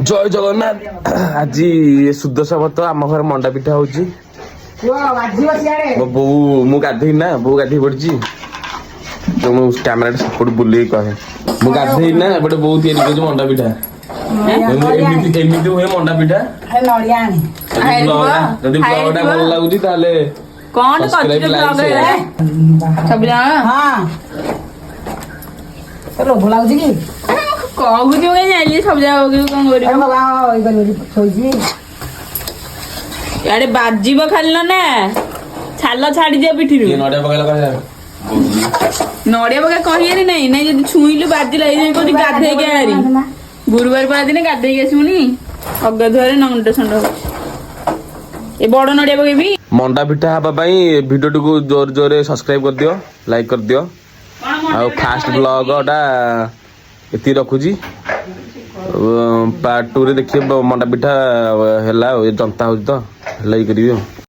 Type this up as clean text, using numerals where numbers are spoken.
ଜୟ ଜଗନ୍ନାଥ। ଆଜି ସୁଦଶା ବ୍ରତ, ଆମ ଘରେ ମଣ୍ଡା ପିଠା ହଉଛି। ମୋ ବୋଉ, ମୁଁ ଗାଧେଇ ନା, ବୋଉ ଗାଧେଇ ପଡିଛି ତ। ମୁଁ କ୍ୟାମେରାଟା ସେପଟୁ ବୁଲେଇକି କହେ। ମୁଁ ଗାଧେଇ ନା, ଏପଟେ ବୋଉ ତିଆରି କରୁଛି ମଣ୍ଡା ପିଠା। ଏମିତି ଏମିତି ହୁଏ ମଣ୍ଡା ପିଠା। ନଡ଼ିଆ ଆଣି। ଯଦି ବ୍ଲଗ ଟା ଭଲ ଲାଗୁଛି, ତାହେଲେ କଣ subscribe, କରୁଛୁ? like, blog share. ସବୁ ଜଣ। ହଁ, ଲୋଭ ଲାଗୁଛି କି? କହୁଛି, ମୁଁ କାଇଁ ଜାଣିଲି ସବୁ ଜାଗା କଣ କରିବୁ। ଆରେ ବାବା, ଇଏ କରିବି, ଶୋଇଛି। ଇଆଡେ ବାଜିବ ଖାଲି ନା, ଛାଲ ଛାଡିଯିବ ପିଠିରୁ। କିଏ ନଡିଆ ପକେଇଲା କହିଲା? ନଡିଆ ପକା କହିବାରେ ନାଇଁ ନାଇଁ, ଯଦି ଛୁଇଁଲୁ ବାଜିଲା। ଏଇ ଯାଇ କହୁଛି ଗାଧେଇକି ଆରି। ଗୁରୁବାର ପରା ଦିନେ ଗାଧେଇକି ଆସିବୁନି, ଅଗାଧୁଆରେ ନଣ୍ଡ ସଣ୍ଡ ହଉଛି। ଏ ବଡ ନଡିଆ ପକେଇବି। ମଣ୍ଡା ପିଠା ହେବା ପାଇଁ ଭିଡିଓଟିକୁ ଜୋର ଜୋରେ ସବସ୍କ୍ରାଇବ କରିଦିଅ, ଲାଇକ୍ କରିଦିଅ। ଆଉ ଫାଷ୍ଟ ବ୍ଲଗଟା ଏତିକି ରଖୁଛି। ପାର୍ଟ 2ରେ ଦେଖିବେ, ମଣ୍ଡା ପିଠା ହେଲା ଆଉ ଏ ଜନ୍ତା ହଉଛି ତ ହେଲା, ଇଏ କରିବି ଆଉ।